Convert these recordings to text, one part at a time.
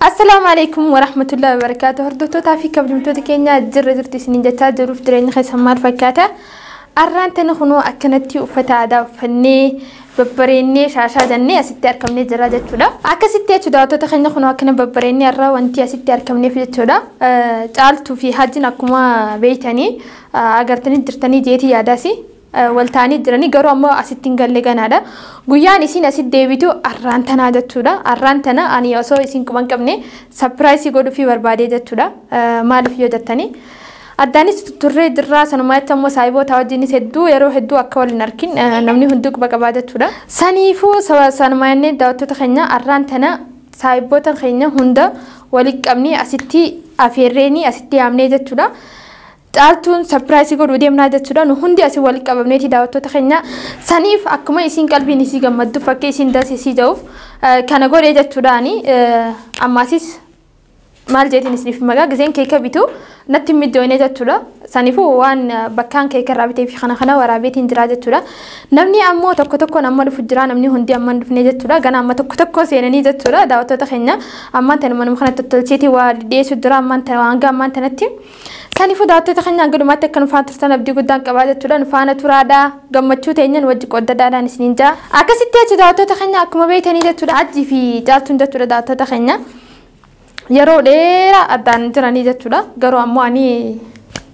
Assalaamu alaikum warahmatullahi wabarakatuh. Hordoftootaa fi kabajamtoota keenya, jirra jirtu isiniin jechaa jiruuf jireenya keessan maal fakkaata? Arraan tana kunoo akkanatti uffata aadaa uffannee, babbareennee, shaashaa jennee asitti argamnee jira jechuudha. Akkasitti jechuudha, daawwattoota keenya, kunoo akkana babbareennee har'a wanti asitti argamneef jechuudha. Caaltuu fi Hajjiin akkuma beeytanii agartanii jirtanii jeetii yaadaasi wal ta'anii jiranii, garuu ammoo asitti hin galle ganaadha. Guyyaan isiin asitti deebitu arraan tanaa jechuudha. Arraan tana ani osoo isiin quban qabne surprise godhuufii barbaadee jechuudha. Maaliif yoo jettanii, addaanis turree jirraa, sanumaatti ammoo saayiboota wajjinis hedduu yeroo hedduu akka wal hin arkin namni hunduu quba qabaa jechuudha. Saniifuu sanumaa jennee, daawwattoota keenya, arraan tana saayiboota keenya hunda walitti qabnee asitti afeerreenii asitti yaamnee jechuudha. Caaltuun surprise godhuu deemnaa jechuudha. Nu hundi asii walitti qabamneeti, daawwattoota keenya. Saniif akkuma isiin qalbiin isii gammadduuf, akka isiin dasisii ja'uuf kana godhee jechuudhaani. Ammaasis maal jeetiin isiniif magaa, gizeen keeka bitu natti mijoone jechuudha. Saniifuu waan bakkaan keeka irraa bitee fi kana waraabeetiin jira jechuudha. Namni ammoo tokko tokkoon amma dhufu jira, namni hundi amma hin dhufne jechuudha. Gana amma tokko tokko seenanii jechuudha, daawwattoota keenya. Ammaan tana manuma kana tottolcheetii waa dhiyeessu jira ammaan tana hanga ammaan tanatti. Saniifuu daawwattoota keenya, hanga dhumaatti akka nu faana turtan abdii guddaan qabaa jechuudha. Nu faana turaadhaa, gammachuu teenyan wajji qoddadaadhaan isiniin jaa. Akkasitti jechuudha, daawwattoota keenya, akkuma beektanii jechuudha. Hajjii fi Caaltuun jechuudha, daawwattoota keenya, yeroo dheeraa addaan jiranii jechuudha. Garuu ammoo ani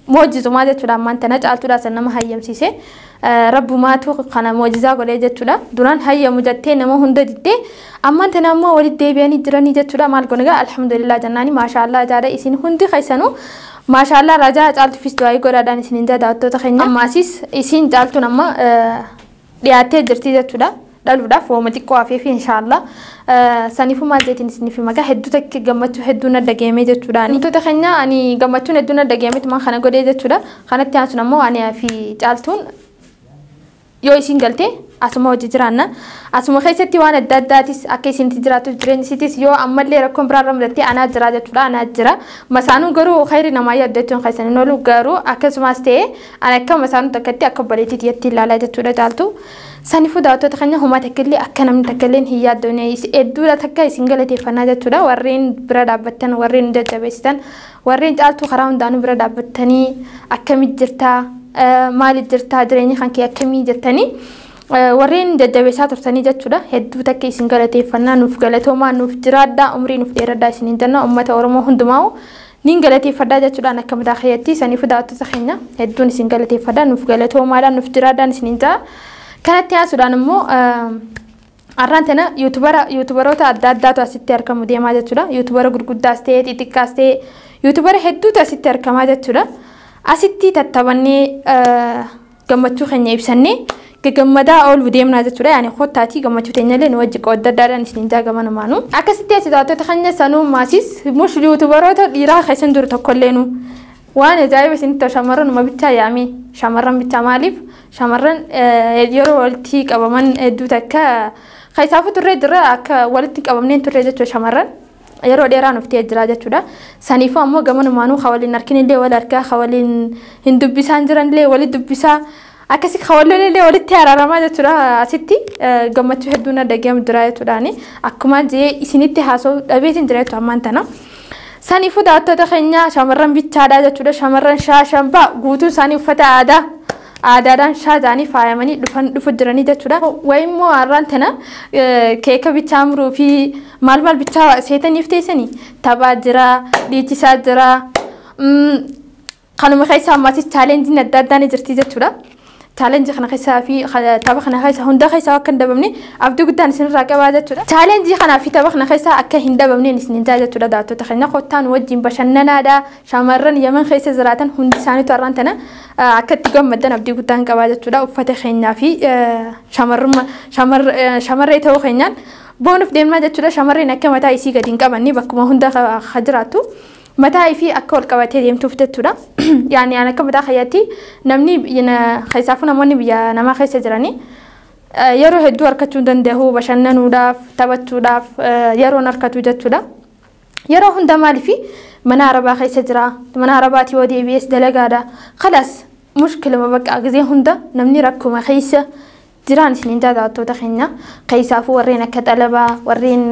moojizumaa jechuudha, ammaan tana Caaltuudhaa san nama hayyamsiise. Rabbumaatu kana moojizaa godhee jechuudha. Duraan hayyamu jettee nama hunda diddee, ammaan tana ammoo walitti deebi'anii jiranii jechuudha. Maal goone gaa, alhamdulillah jennaani, maashaallah jaadha, isin hundi keessanuu maashaallah rajaa, Caaltuufis du'aa godhaadhaan isiniin jaa, daawwattoota keenya. Ammaasis isiin Caaltuun amma dhiyaattee jirti jechuudha. Dhaluudhaaf wooma xiqqoo hafee fi inshaallah. Saniifuu maal jeetiin isiniif magaa, hedduu takka gammachuu hedduu na dhagahame jechuudha. Wantoota keenya, ani gammachuun hedduu na dhagahameetuma kana godhee jechuudha. Kanatti aansuun ammoo ani fi Caaltuun yoo isin galte asuma hojii jiraanna. Asuma keessatti waan adda addaatis akka isinitti jiraatuuf, jireenya isiitis yoo ammallee rakkoon biraarra mudattee anaa jira jechuudha. Anaa jira. Masaanuu garuu khayri namaa yaaddu jechuun keessan hin oolu, garuu akkasumas ta'ee ani akka masaanuu takkatti, akka obboleettiitti ilaalaa jechuudha Caaltu. Saniifuu daawwattoota keenya, homaa takkallee akka namni takkallee hin yaaddoone, hedduudha takka isin galateeffannaa jechuudha. Warreen bira dhaabbattan, warreen jajjabeessitan, warreen Caaltuu karaa hundaanuu bira dhaabbattanii, akkamit jirtaa, maaliif jirtaa, jireenya kan kee akkamii jettanii warreen jajjabeessaa turtanii jechuudha. Hedduu takka isin galateeffannaa, nuuf galatoomaa, nuuf jiraadhaa, umrii nuuf dheeradhaa isiniin jenna. Uummata Oromoo hundumaa nin galateeffadhaa jechuudhaan akka mataa keeyyatti. Saniifuu daawwattoota keenya, hedduun isin galateeffadhaa, nuuf galatoomaadhaan, nuuf jiraadhaan isiniin ja'a. Kanatti aansuudhaan immoo har'aan tana YouTuberoota adda addaatu asitti argamu deemaa jechuudha. YouTubera gurguddaas ta'ee xixiqqaas ta'ee YouTubera hedduutu asitti argamaa jechuudha. Asitti tattabannee gammachuu keenya ibsannee gammadaa ooluu deemnaa jechuudha. Yaani kottaatii gammachuu teenyallee nu wajji qooddaddaadhaan isiniin jaa gamanumaanu. Akkasitti asi daawwattoota keenya, sanuu maasis mush YouTuberoota dhiiraa keessan jiru tokkollee nu waan ajaa'iba isinitti ta'u, shamarran uma bichaa yaamee, shamarran bichaa. Maaliif, shamarran yeroo walitti qabaman hedduu takka keessaafuu turree jira, akka walitti qabamneen turree jechuudha, shamarran. Yeroo dheeraa nuuf ta'ee jira jechuudha. Saniifuu ammoo gamanumaanuu ka waliin harkin illee wal argaa, ka waliin hin dubbisaan jiran illee walitti dubbisaa, akkasi ka waliin illee walitti araaramaa jechuudha. Asitti gammachuu hedduun na dhagahamu jira jechuudhaani. Akkuma jee isinitti haasa'u dhabeetiin jira jechuudha ammaan tana. Saniifuu daawwattoota keenya, shamarran bichaadha jechuudha. Shamarran shaashan ba'a guutuun isaanii uffata aadaa aadaadhaan shaaja'anii faayamanii dhufan dhufu jiranii jechuudha. Wayimmoo har'aan tana keeka bichaa muruu fi maal maal bichaa seetaniif teessanii, taphaa jira, dhiichisaa jira. Kanuma keessa ammasis challengeiin adda addaa ni jirti jechuudha. Challenge kana keessaa fi tapha kana keessa hunda keessaa akka hin dabamne abdii guddaan isinirraa qabaa jechuudha. Challenge kanaa fi tapha kana keessa akka hin dabamne isin jaa jechuudha, daawwattoota keenya. Kottaan wajjin bashannanaadha. Shamarran Yaman keessa jiraatan hundi isaaniitu har'aan tana akka itti gammaddan abdii guddaan qabaa jechuudha. Uffata keenyaa fi shamarree ta'uu keenyaan boonuuf deemaa jechuudha. Shamarreen akka mataa isii gadi hin qabanne bakkuma hunda jiraattu, mataa ifii akka ol qabatee deemtuuf jechuudha. Yaani ani akka mataa kiyyaatti, namni keessaafuu namoonni biyya namaa keessa jiranii yeroo hedduu harkachuu hin danda'u, bashannanuudhaaf, taphachuudhaaf yeroon harkatu jechuudha. Yeroo hunda maaliif mana arabaa keessa jira, mana arabaati yoo deebi'es dalagaadha. Khalaas, mushkiluma bakka gizee hunda namni rakkuma keessa jiraan isiniin daawwattoota keenya. Keessaafuu warreen akka xalabaa, warreen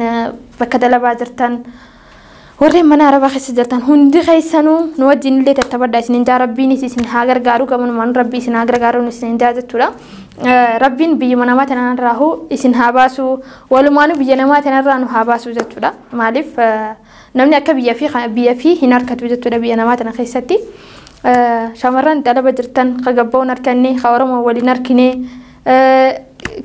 bakka xalabaa jirtan. Warreen mana arabaa keessa jirtan hundi keessanuu nu wajjin illee tattabadhaa isiniin jaa. Rabbiinis isin haa gargaaru, gabanumaan Rabbii isin haa gargaaru isiniin jaa jechuudha. Rabbiin biyyuma namaa tanarraa isin haa baasu, walumaanuu biyya namaa tanarraa nu haa baasu jechuudha. Maaliif namni akka biyya fi hin harkatu jechuudha biyya namaa tana keessatti. Shamarran xalaba jirtan ka gabbaa'uun harkanne, ka Oromoo waliin harkine,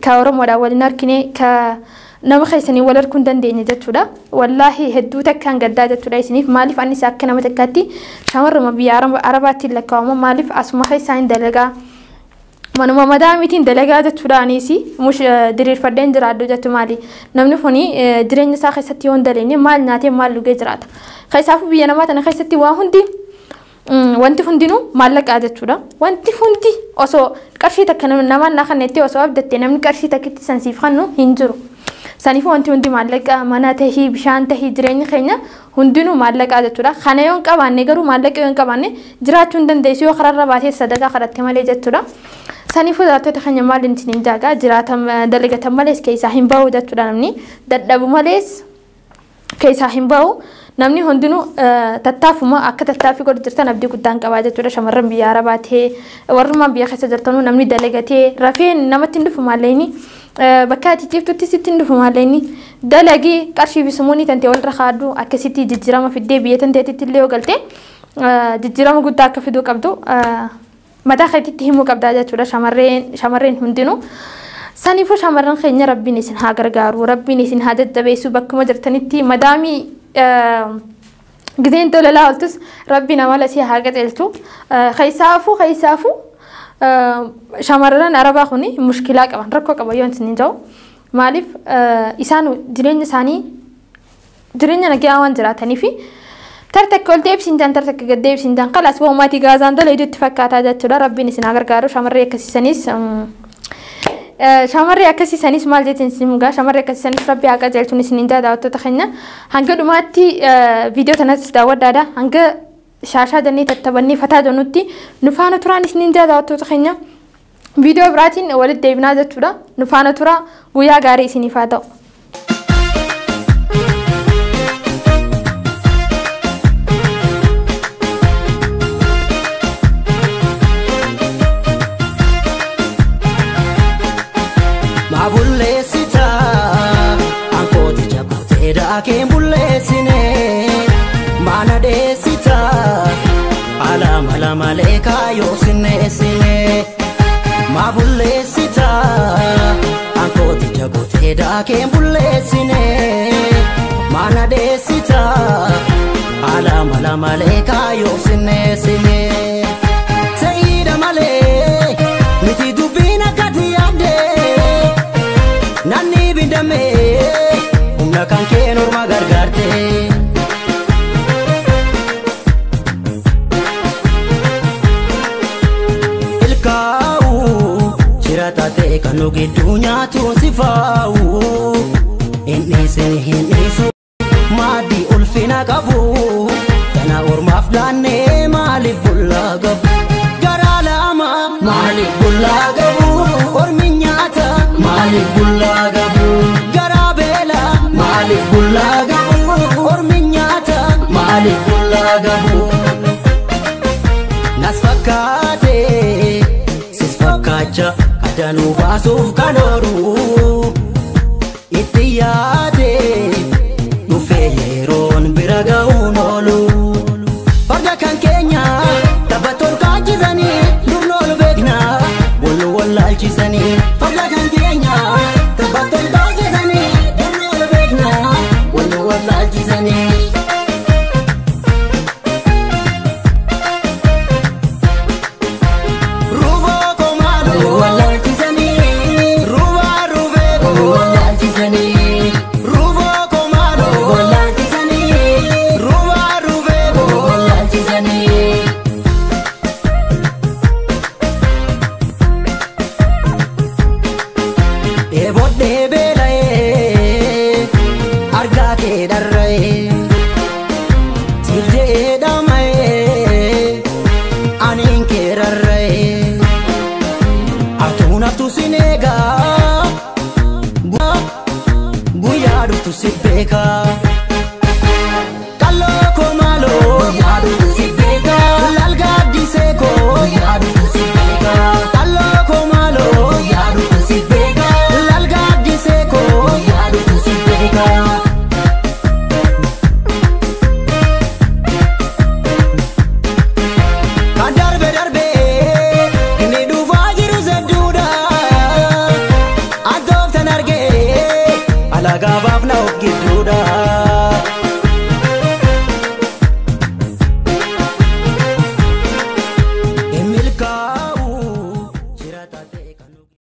ka Oromoodhaan waliin harkine, ka nama keessanii wal harkuu hin dandeenye jechuudha. Wallaahi hedduu takkaan gaddaa jechuudha isiniif. Maaliif anis akka nama takkaatti shamarruma biyya Arabaatti lakkaa'ama. Maaliif asuma keessaa hin dalagaa. Manuma madaamiitiin dalagaa jechuudha anis mush diriirfadheen jiraadhu jechu. Maali namni kuni jireenya isaa keessatti yoo hin dalagne maal nyaatee maal dhugee jiraata? Keessaafuu biyya namaa tana keessatti waa hundi, wanti hundinuu maallaqaa jechuudha. Wanti hundi osoo qarshii takka namaan naa kannetti osoo abdatte namni qarshii takkitti san siif kennu hin jiru. Saniifuu wanti hundi maallaqa, mana tahii, bishaan tahii, jireenyi keenya hundinuu maallaqaa jechuudha. Kana yoo hin qabaanne garuu, maallaqa yoo hin qabaanne jiraachuu hin dandeessu yoo kararra baatee sadaqaa kadhatte malee jechuudha. Saniifuu daawwattoota keenya, maal isiniin jaagaa, jiraatan dalagatan malees keessaa hin bahu jechuudha. Namni dadhabu malees keessaa hin bahu. Namni hundinuu tattaafuma akka tattaaffii godhu jirtan abdii guddaan qabaa jechuudha. Shamarran biyya Arabaa ta'ee, warrummaan biyya keessa jirtanuu, namni dalagatee rafee namatti hin dhufu maallaqni. Bakka ati ciiftutti sitti hin dhufu maallaqni. Dalagii qarshii fi sumuunii tantee walirra kaaddu, akkasitti jijjiirama fiddee biyya tanteetitti illee yoo galte jijjiirama guddaa akka fiduu qabdu mataa keetitti himuu qabdaa jechuudha shamarreen hundinuu. Saniifuu shamarran keenya, Rabbiin isin haa gargaaru, Rabbiin isin haa jajjabeessu bakkuma jirtanitti. Madaamii gizeen tolalaa ooltus Rabbiin amala isii haa qajeelchu. Keessaafuu shamarran Arabaa kuni mushkilaa qaban, rakkoo qaban yoo isin ta'u. Maaliif isaan jireenya isaanii jireenya nagaa waan jiraataniifi tar takka ol deebisiin jaan, tar takka gad deebisiin jaan, kalaas waamaatii gaazaan tola itti fakkaataa jechuudha. Rabbiin isin haa gargaaru. Shamarree akkasiisanis maal jettiin isin mugaa, shamarree akkasiisanis Rabbi haa qajeelchuun isin jaa. Daawwattoota keenya, hanga dhumaatti viidiyoo kanas daawwadhaadha. Hanga shaashaa jennee tattabannee fataa jennutti nu faana turaan isin jaa. Daawwattoota keenya, viidiyoo biraatiin walitti deebinaa jechuudha. Nu faana turaa, guyyaa gaarii isiniif haa ta'u. Maa bulleessita ankooti jabaatee daakeen bulleessine, maana dheessita ala mala malee kaayoo sinneessine. Maa bulleessita ankooti jabaatee daakeen bulleessine, maana dheessita ala mala malee kaayoo sinneessine. Seeyida malee miti dubbiin akkati yaadde. Namni bidame humna kan kee norma gargaarte. Ilkaa'u jira taatee kan nu gidduu nyaatu si faa'u. Hin dhiisin, hin dhiisu, maaddii ulfina qabu. Kana ormaaf laannee maaliif bullaa qabu? Garaa lama maaliif bullaa qabu? Ormi nyaata maaliif bullaa qabu? Garaa beela maaliif bullaa qabu? Ormi nyaata maaliif bullaa qabu? Nas fakkaate sis fakkaacha adanuu baasuuf kan oolu itti yaade dhufee yeroon bira ga'uun oolu. Farda kan keenya tapha tolkaachisanii durna ol beekna wal wallaalchisanii. Farda kan keenya tapha tolkaachisanii durna ol beekna wal wallaalchisanii. Ruboo komaadoo wallaalchisanii, rubaa rubee wallaalchisanii, ruboo komaadoo wallaalchisanii, rubaa rubee wallaalchisanii. Dheebodhee beela'ee argaa kee dharra'ee Ragaa.